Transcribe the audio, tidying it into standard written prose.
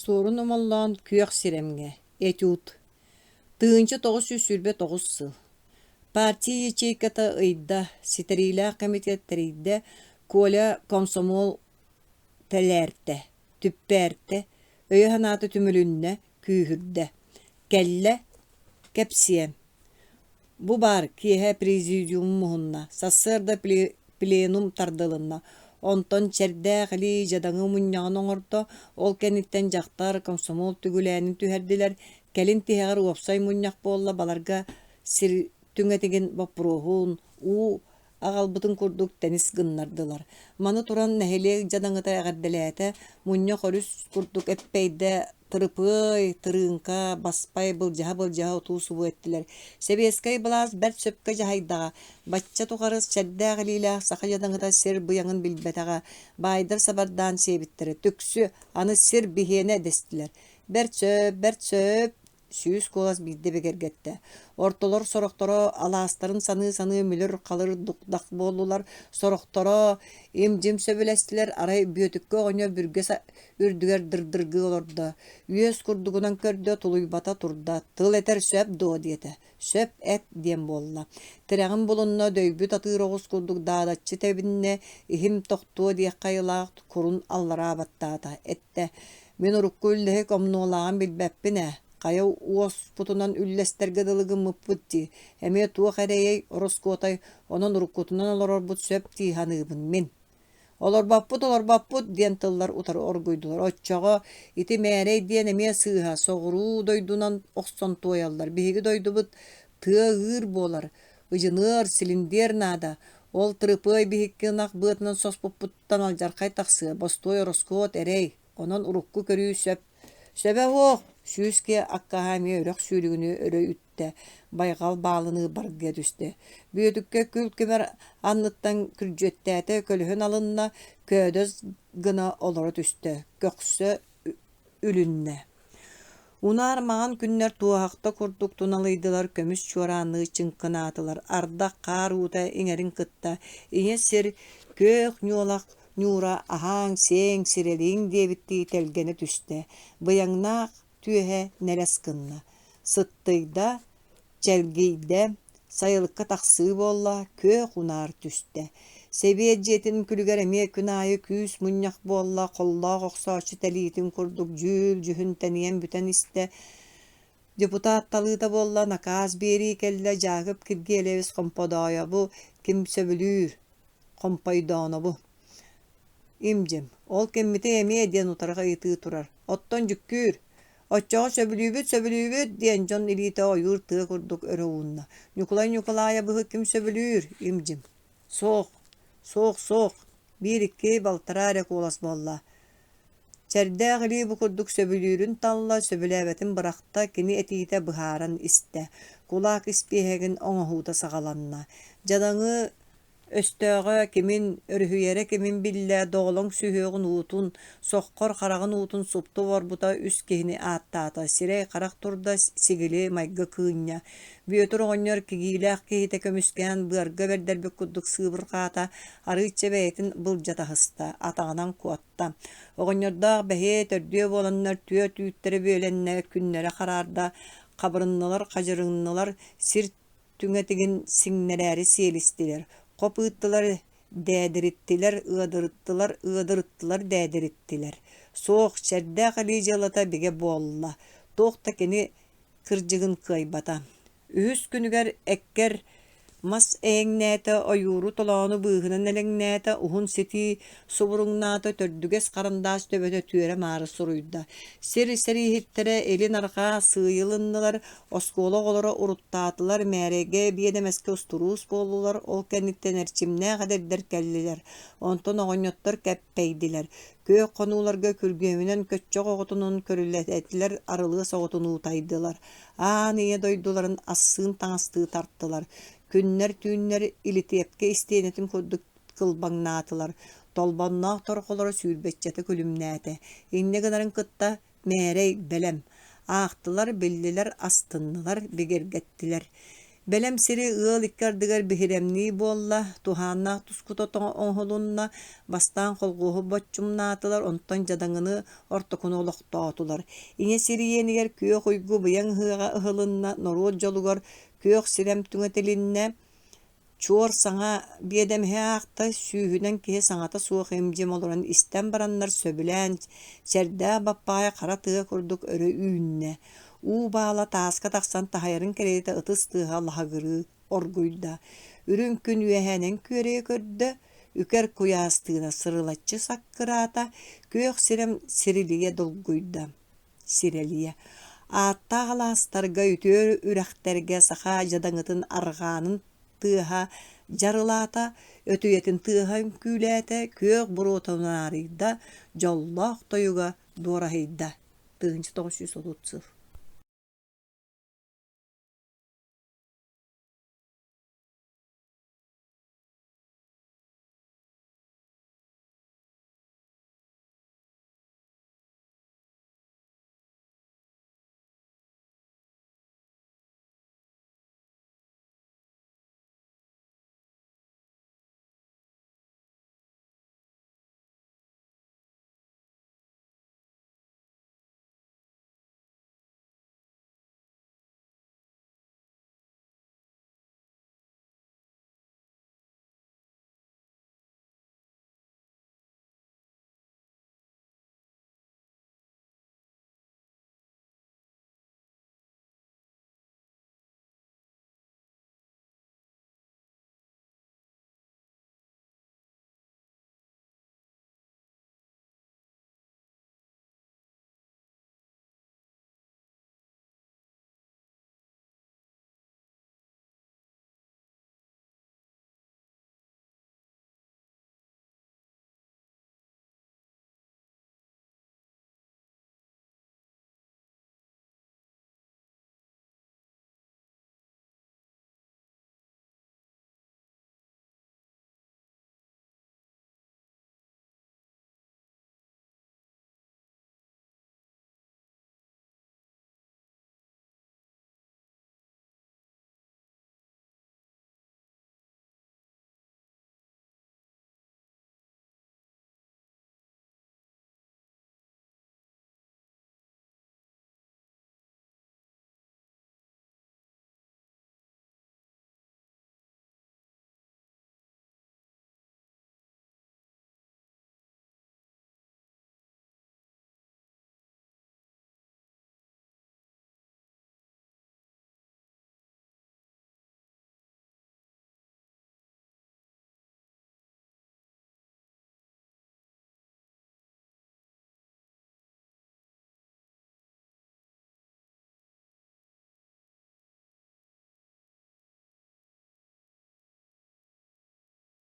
Суорун Омоллоон Күөх сирэмҥэ Этюд 1929 сыл Партия ячейката ыйда, ситэриилээх комитет тэрийдэ, Коля комсомол тэлээртэ, түппээртэ, өйө-санаата түмүлүннэ, күүһүрдэ. Кэллэ, кэпсиэм. Бу баар киэһэ президиум муһунна, сарсыарда пленум тардылынна, онтон чэрдээх илии дьадаҥы мунньаҕын оҥордо, ол кэнниттэн дьахтар, комсомол түгүлээнин түһэрдилэр, кэлин тиһэҕэр уопсай мунньах буолла, баларга сир түҥэтигин боппуруоһун, уу аҕалбытын курдук тэнис гыннардылар. Маны туран нэһилиэк дьадаҥыта эҕэрдэлээтэ, мунньах өрүс курдук эппэйдэ Тырыпыай, тырыыҥка, баспай былдьаһа-былдьаһа утуу-субуу эттилэр: «Сэбиэскэй былаас бэрт сөпкө дьаһайдаҕа, бачча тухары чэрдээх илиилээх саха дьадаҥыта сир быйаҥын билбэтэҕэ, баайдар сабардаан сиэбиттэрэ, түксү, аны сир биһиэнэ» дэстилэр. «Бэрт сөп, бэрт сөп, сүүс куолас биирдэ бигэргэттэ. Ортолор сорохторо алаастарын саныы-саныы мүлүр-халыр дук-дах буоллулар, сорохторо им-дьим сөбүлэстилэр, арай Бүөтүккэ оҕонньор бүргэс үрдүгэр дырдыргыы олордо, үөс курдугунан көрдө, тулуйбата турда, тыл этэр сөп дуо диэтэ. Сөп эт диэн буолла. Тирэҕин булунна, дөйбүт атыыр оҕус курдук даадаччы тэбиннэ, иһим тохтуо диэххэ айылаах курун аллараа баттаата, эттэ: Мин урукку үллэһик омнуолааҕын билбэппин ээ, хайа уоспутунан үллэстэргэ дылы гыммыппыт дии, эмиэ туох эрэйэй, ороскуотай, онон уруккутунан олорорбут сөп дии саныыбын мин. Олорбоппут, олорбоппут диэн тыллар утары оргуйдулар. Оччоҕо ити мээрэй диэн эмиэ сыыһа, соҕуруу дойдунан охсон туойаллар. Биһиги дойдубут тыа ыыр буолар, ыдьыныар, силиндиэр наада. Ол тырыпыай биһикки ынах быатынан соспуппуттан алдьархай тахсыа, бостуой ороскуот, эрэй. Онон урукку көрүү сөп. Сөбө суох, сүүс киһи аккаһа эмиэ үрэх сүүрүгүнүү өрө үттэ, байҕал баалыныы баргыа түстэ. Бүөтүккэ күл көмөр анныттан күрдьүөттээтэ, көлөһүн алынна, көөдөс гына олоро түстэ, көхсө үлүннэ. Унаар маҥан күннэр туоһахта курдук туналыйдылар, көмүс чуораанныы чыҥкынаатылар, ардах хаар уута иҥэрин кытта ийэ сир күөх ньуолах ньуура аһааҥ-сиэҥ, сирэлииҥ диэбиттии тэлгэнэ түстэ, быйаҥнаах түөһэ нэлэс гынна, сыттыйда, чэлгийдэ, сайылыкка тахсыы буолла, күөх унаар түстэ. Сэбиэт дьиэтин күлүгэр эмиэ күн аайы күүс мунньах буолла, холлоох охсооччу тэлиитин курдук дьүүл-дьүһүн тэнийэн бүтэн истэ. Депутат талыыта буолла, накаас биэрии кэллэ, Дьаакып Киргиэлэбис Хомподоойобу ким сөбүлүүр? Хомпойдоонобу. Им-дьим, ол кэммитий эмиэ диэн утары ыйытыы турар. Оттон дьүккүүр, оччоҕо сөбүлүүбүт, сөбүлүүбүт диэн дьон илиитэ ойуур тыа курдук өрө уунна. Ньукулай Ньукулаайабыһы ким сөбүлүүр? Им-дьим. Суох, суох, суох. Биир-икки, балтараа эрэ куолас буолла. Чэрдээх илии бу курдук сөбүлүүрүн талла, сөбүлээбэтин бырахта, кини этиитэ быһааран истэ. Кулаак испииһэгин оҥоһуута саҕаланна. Дьадаҥы Өстөөҕө кимин, өрүһүйэрэ кимин биллэ, доҕолоҥ сүһүөҕүн уутун, соххор хараҕын уутун супту оборбута үс киһини ааттаата, сирэй-харах турда, сигили-майгы кыынньа. Бүөтүр оҕонньор кигиилээх киһитэ көмүскээн быарга бэрдэрбит курдук сыыбырҕаата, арыычча бэйэтин былдьатаһыста, атаҕынан куотта. Оҕонньордоох бэһиэ төрдүө буоланнар түөрт үүттэрэ бүөлэннэ, күннэрэ хараарда, хабырыннылар-хадьырыннылар, сир түҥэтигин сиҥнэрээри сиэлистилэр, хоп ыыттылар дээдириттилэр, ыадырыттылар, ыадырыттылар дээдириттилэр. Суох, чэрдээх илии дьыалата бигэ буолла, туох да кини кырдьыгын кыайбата. Үһүс күнүгэр эккэр мас эйэҥнээтэ, ойууру толоону быыһынан элэҥнээтэ, уһун ситии субуруҥнаата, төрдүгэс харандаас төбөтө түөрэ-маары суруйда. Сир сэрииһиттэрэ илин-арҕаа сыыйылыннылар, Оскуола оҕолоро уруттаатылар, мээрэйгэ биэдэмэскэ устуруус буоллулар, ол кэнниттэн эрчимнээх эдэрдэр кэллилэр, онтон оҕонньоттор кэппэйдилэр, күөх хонууларга күргүөмүнэн көччөх оҕотунун көрүлэтэтилэр, арылыас оҕотун уутайдылар, аан ийэ дойдуларын ассыын таҥастыы тартылар, күннэр-түүннэр илитиэпкэ истиэнэтин курдук кылбаҥнаатылар, толбонноох торҕолоро сүүрбэччэтэ күлүмнээтэ, инньэ гынарын кытта Мээрэй бэлэм. Аахтылар, биллилэр, астыннылар, бигэргэттилэр. Бэлэм сири ыал икки ардыгар биһирэмнии буолла, туһааннаах тускута оҥоһулунна, бастаан холхуоһу боччумнаатылар, онтон дьадаҥыны ортокуну олохтоотулар. Ийэ сир иэнигэр күөх уйгу быйаҥ ыһыаҕа ыһылынна, норуот дьолугар күөх сирэм түҥэтилиннэ, Чуор саҥа биэдэмэһи аахта, сүүһүнэн киһи саҥата суох им-дьим олорон истэн бараннар сөбүлээн, чэрдээх баппаҕай хара тыа курдук өрө үүннэ. Уу баала тааска тахсан таһыйарын кэриэтэ ытыс тыаһа лаһыгырыы оргуйда. Үрүҥ күн үөһээнэн күөрэйэ көрдө, үкэр куйаас тыына сырылаччы саккыраата, күөх сирэм сирилийэ долгуйда. Сирэлийэ. Ааттаах алаастарга, үтүө үрэхтэргэ саха дьадаҥытын арҕаанын тыаһа дьарылаата, өтүйэтин тыаһа үҥкүүлээтэ, күөх буруота унаарыйда, дьоллоох тойуга дуораһыйда. 1930 сыл.